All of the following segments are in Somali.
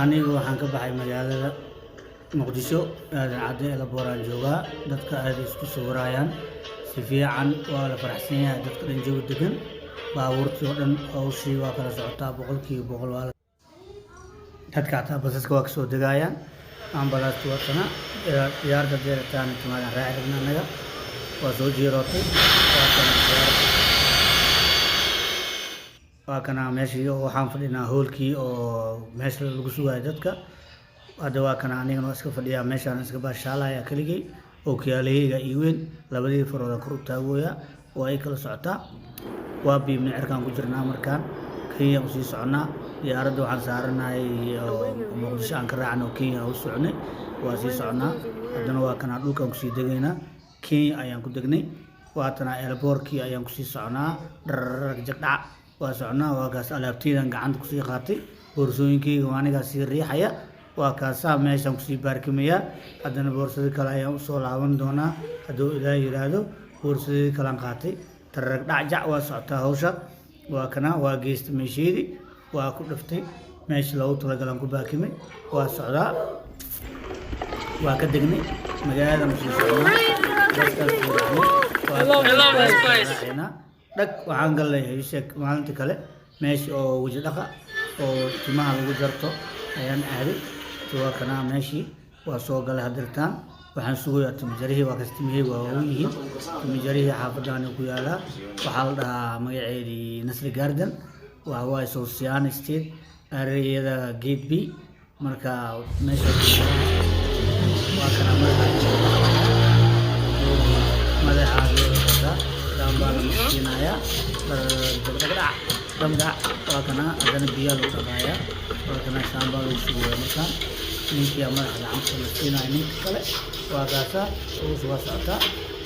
Anigu waxaan ka baxay magaalada Muqdisho, Aadan Cadde airport-aan joogaa. Dadka aad isku sawirayaan si fiican, waa la faraxsan yahay. Dadka dhan jawi degan, baabuurtii oo dhan hawshii waa kala socotaa 100%. Waa dadka xataa basaska waa kasoo degayaan, ambalaasti watana diyaaradda deerataan timaadaan raaci rabna annaga. Waa soo jiirootay, waa kana diyaaradda, waa kana meeshii oo waxaan fadhinaa, hoolkii oo meesha lagu sugayo dadka. Hadda waa kana, anigana waa iska fadhiyaa meeshaan, iska baashaalaya keligay. Ookiyaalahayga ii weyn, labadii farooda kor u taagooya, waa ay kala socotaa. Waa biibna, cirkaan ku jirnaa. Markaan Kenya usii soconaa. Diyaaradda waxaan saaranahay oo Muqdisho aan ka raacnay oo Kenya u soconay. Waa sii soconaa haddana. Waa kanaa, dhulkaan kusii degaynaa. Kenya ayaan ku degnay. Waatana airport-kii ayaan kusii soconaa. Dhararag jagdhac, waa soconaa. Waa kaas, alaabteydan gacanta kusii qaatay, boorsooyinkeyga waa anigaa sii riixaya. Waa kaasaa, meeshaan kusii baarkimayaa. Haddana boorsadii kale ayaan usoo laaban doonaa hadduu Ilaah yiraahdo. Boorsadii kalean qaatay, tararag dhacjac, waa socotaa hawsha. Waa kana, waa geystay meesheedii, waa ku dhiftay meeshii loogu talagalaan ku baakimay. Waa socdaa, waa ka degnay, magaalada usii socnaa, baskaas sii raacnay. Dhag, waxaan galnay sheeg maalinta kale meesha oo weji dhaqa oo timaha lagu jarto ayaan aaday. Waa kanaa meeshii, waa soo galay. Hadirtaan waxaan sugayaa timijarihii. Waa kas, timihii waa waawen yihiin. Timijarihii xaafadaani ku yaalaa, waxaa la dhahaa magaceedii Nasri Garden. Waxa waaye Sosian State area-da Gate B. Marka meesha waa kana, madaxa dambaa la marsiinayaa, dhagdhagdhac damdhac. Waa kana, haddana biyaa lagu dhaqaaya. Waa kana, shaambaa lagu shubaya. Markaan ninkii madaxa gacanta la siinaya ninka kale, waa kaasa uus, waa socotaa.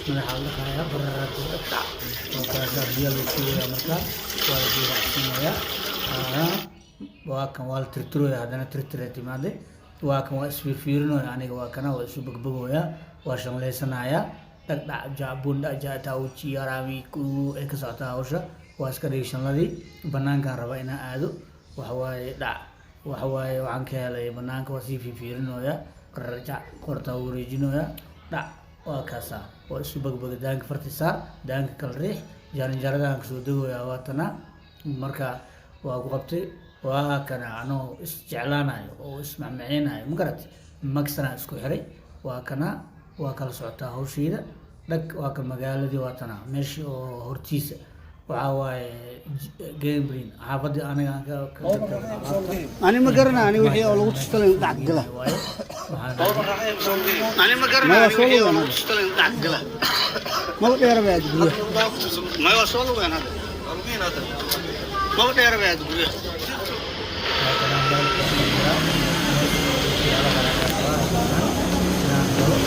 Madaxa la dhaqaaya, bararagdhagdhac, waa kaasaa, biyaa lagu shubaya. Markaa waa la diiraacsiinayaa. Waa kan, waa la tirtirooya. Haddana tirtira timaade. Waa kan, waa isfiirfiirinooya aniga. Waa kana, waa isu bogbogooya, waa shanlaysanayaa. Dhagdhac jacbun dhajatauchi yarami ku ay ka socotaa hawsha. Waa iska dhigay shanladii. Banaankaan raba inaan aado. Waxa waaye dhac, waxa waaye waxaan ka helay banaanka. Waa sii fiirfiirinooya, qararjac, qortaa wareejinooya, dhac. Waa kaasaa, waa isu bogboga. Daanka farti saar, daanka kala riix, jaranjaradaan kasoo degooya. Waa tana, marka waa ku qabtay. Waa kana, anoo isjeclaanayo oo ismacmaceynayo, ma garat, magsana isku xiray. Waa kana, waa kala socotaa hawshayda. Dhag, waa ka magaaladii. Waa tana meeshii oo hortiisa waxaa waaye Gambrin, xaafadii aniga aan ka Ani ma garana, ani wixii oo lagu tustalay dhac gala. Waaye waxaan Ani ma garana, ani wixii oo lagu tustalay dhac gala. Maba dheera bay aad guryaha. Ma waa soo lugeen hadda. Maba dheera bay aad guryaha. Waa kana, meel jiraa waxyaalaha laga rabaa inaan galo.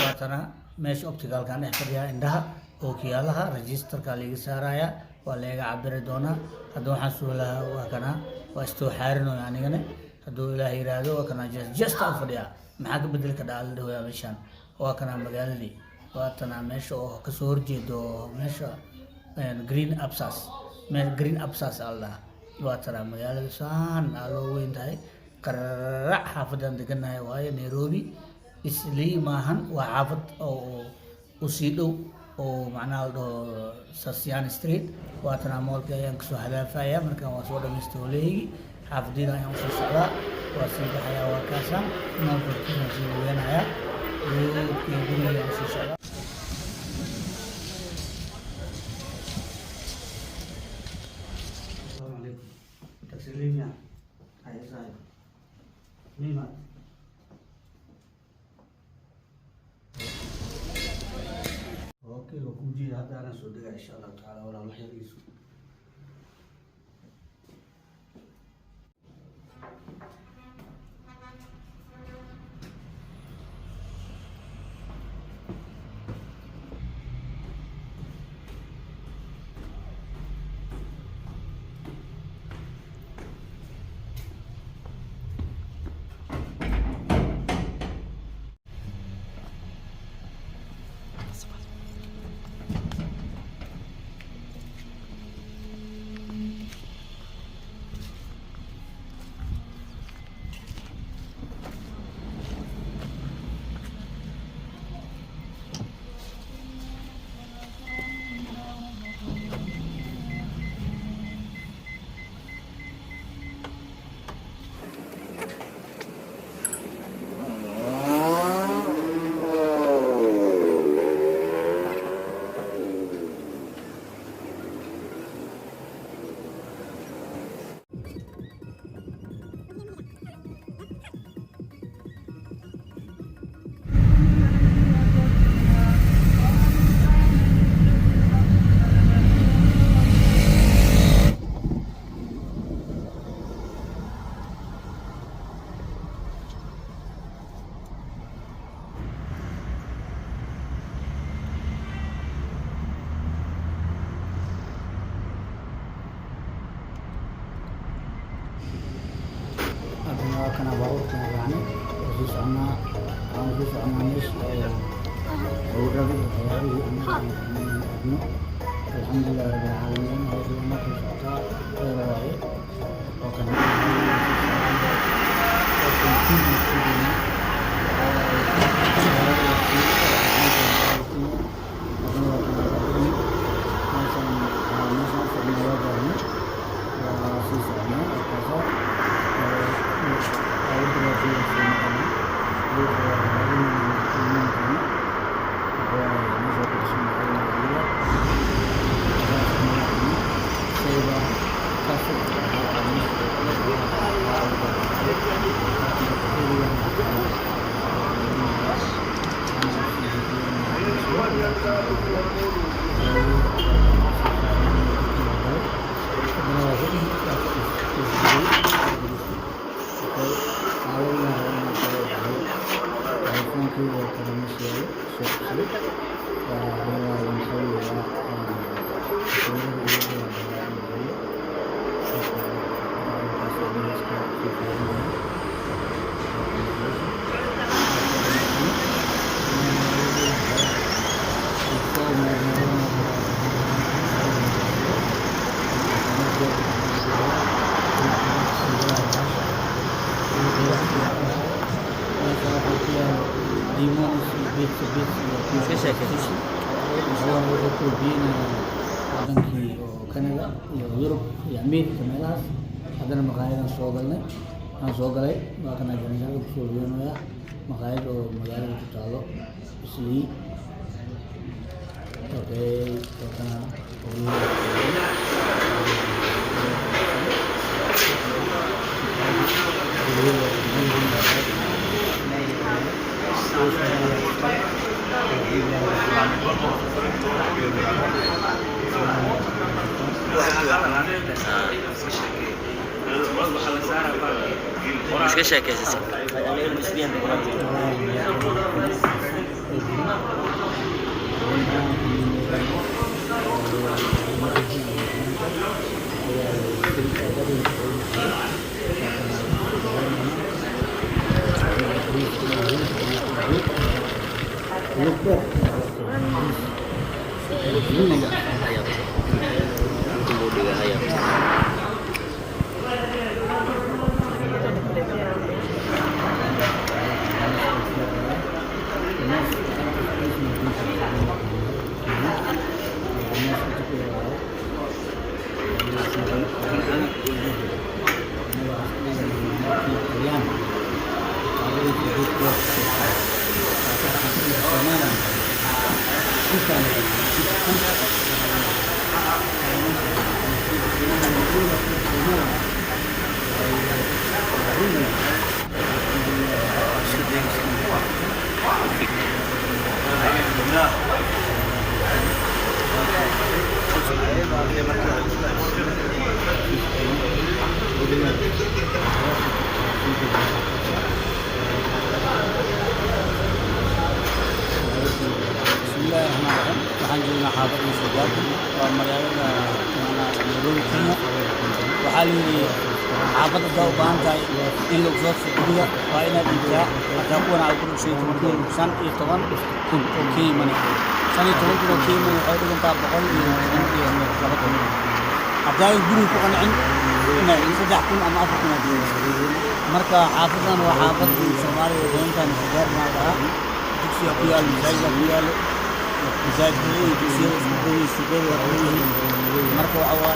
Waatana meesha optical-kan dhex fadhiyaa, indhaha ookiyaalaha register-ka liiga saaraya, waa layga cabiri doonaa. Hadda waxaan sugi lahaa, waa kana, waa istooxaarinooya anigana hadduu Ilaah yiraahdo. Waa kana, just aan fadhiyaa. Maxaa ka bedeli ka dhaca la dhahoyaa meeshaan. Waa kana magaaladii, waatana meesha oo kasoo horjeedo meesha Green Absas, meel Green Absas aa la dhahaa. Waatana magaalada, saan aa loo weyn tahay, qararac. Xaafadan deganahay waaye Nairobi Islii maahan, waa xaafad oo usii dhow oo macnaha la dhaho Sasian Street. Waatana mall-ka ayaan kasoo hadaafaya. Markaan waa soo dhamaystay howlahaygi, xaafadayda ayaan usoo socdaa, waa sii baxayaa. Waa kaasaan, mall-ka hortiisaan sii lugeynayaa, guriga ayaan usii socdaa. Asalaamu calaykum. Taxi miya? Haye saaxib. Miimaad? Okay, waa kuu jeeda. Hadda anaa soo degaa insha Allahu tacaala. Walaal, wax yar iisu. Soconaa, waxaan ku soconaa meesha oo sawirada iyo waxyaabihii annaga aan rabnay inaan aadno. Alxamdulilah rabbil caalamiin, hawsha waa noo kala socotaa, khayr waaye. Oo kan oo continue ku jirnaa. Waxaa waaye magaalada waa sii haddana waa kana waa tagnay meeshaan, meeshaan u socnaa waa gaarnay, waa sii soconaa. Waa kaasa baabuurta waa sii noqonay. Buuqa waa raadinayna doono. Waxa waaye meesha ku dhisan magaalada Cyber Cafe. Waxaa meesha telefoonkeyga oo kale meesha yaalo soo qabsaday. Waan qabiyaa sawirada iyo rabaa inaan bixiyo. Markaas oo iska soo qaadanaya. Iska sheekayso. Wuxuu koobiyeynayaa wadankii oo Canada iyo Yurub iyo America meelahaas. Haddana maqaayadan soo galnay, aan soo galay, waa kana jaranjarada kusoo lugeynaya, maqaayad oo magaalada ku taalo Islii. Okay, waa kana. Iska sheekaysa. Bismillahi raxmaani raxiim. Waxaan joognaa xaafadda Soogaarka, waa magaalada Nairobi, Kenya. Waxaa la yidhi xaafadda haddaa u baahan tahay in lagu soo tuso guriga, waa inaad iibtaa hataa kuwan aad ku dhigsan 15,000 oo Kenya money. 15,000 oo Kenya money waxay dhigantaa 112,000. Haddaadan guriga ku qancin, 3,000 ama 4,000 aad dhiibaysaa. Marka xaafadan waa xaafad Soomaaliya oo badan tahay. Soogaarka la dhahaa, dugsiga ku yaalo, masaajidka ku yaalo, masaajidada iyo dugsiyada isku dhow yihiin, suuqyada waa dhow yihiin. Marka waxa waa